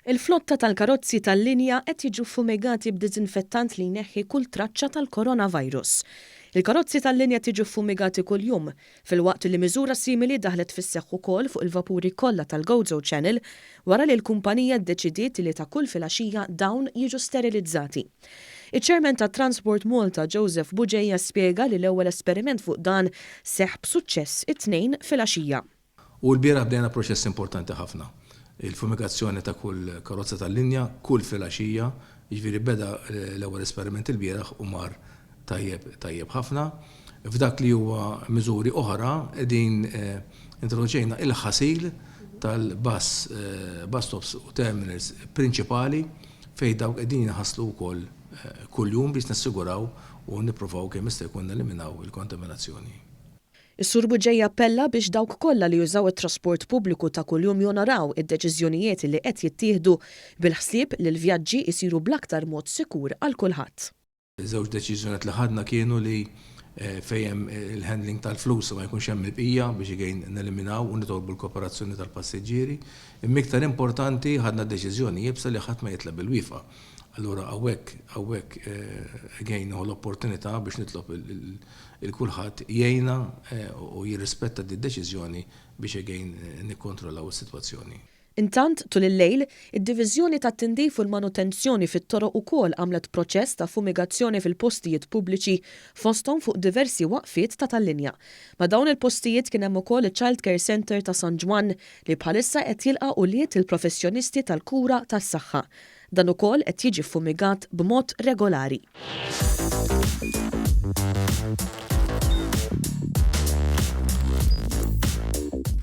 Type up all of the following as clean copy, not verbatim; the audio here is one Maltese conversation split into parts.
Il-flotta tal-karozzi tal-linja qed jiġu ffumigati b'diżinfettant li jneħħi kull traċċa tal-coronavirus. Il-karozzi tal-linja qed jiġu ffumigati kuljum, filwaqt li miżura simili daħlet fis-seħħ ukoll fuq il-vapuri kollha tal-Gozo Channel wara li l-kumpanija ddeċidiet li ta' kull filgħaxija dawn jiġu sterilizzati. Iċ-Chairman ta' Transport Malta Joseph Bugeja spjega li l-ewwel esperiment fuq dan seħħ b'suċċess it-Tnejn filgħaxija. U lbieraħ bdejna proċess importanti ħafna, il-fumigazzjoni ta' kull karozza tal-linja kull filgħaxija, jiġifieri beda l-ewwel esperiment ilbieraħ u mar tajjeb tajjeb ħafna. F'dak li huwa miżuri oħra qegħdin introduċejna il-ħasil tal-bus bus stops u terminals prinċipali fejn dawk qegħdin jinħaslu wkoll kuljum biex nassiguraw u nippruvaw kemm jista' jkun neliminaw il-kontaminazzjoni. Is-Sur Bugeja appella biex dawk kollha li jużaw it-trasport pubbliku ta' kuljum jonoraw id-deċiżjonijiet li qed jittieħdu bil-ħsieb li l-vjaġġi jsiru bl-aktar mod sikur għal kulħadd. Żewġ deċiżjonijiet li ħadna kienu li fejn hemm il-handling tal-flus ma jkunx hemm il-bqija biex again neliminaw u nitolbu l-kooperazzjoni tal-passiġġieri. Imma iktar importanti ħadna deċiżjoni iebsa li ħadd ma jitla' bil-wieqfa. Allura hawnhekk hawnhekk again nieħu l-opportunità biex nitlob il kulħadd jgħinna u jirrispetta did-deċiżjoni biex again nikkontrollaw is-sitwazzjoni. Intant, tul il-lejl, id-Diviżjoni tat-Tindif u l-Manutenzjoni fit-Toroq ukoll għamlet proċess ta' fumigazzjoni fil-postijiet pubbliċi fosthom fuq diversi waqfiet ta' tal-linja. Ma' dawn il-postijiet kien hemm ukoll iċ-Child Care Centre ta' San Ġwann li bħalissa qed jilqa' ulied il-professjonisti tal-kura tas-saħħa. Dan ukoll qed jiġi ffumigat b'mod regolari.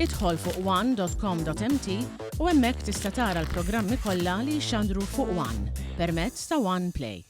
Idħol fuq one dot com dot mt u hemmhekk tista' tara l-programmi kollha li jixxandru fuq one permezz ta' One Play.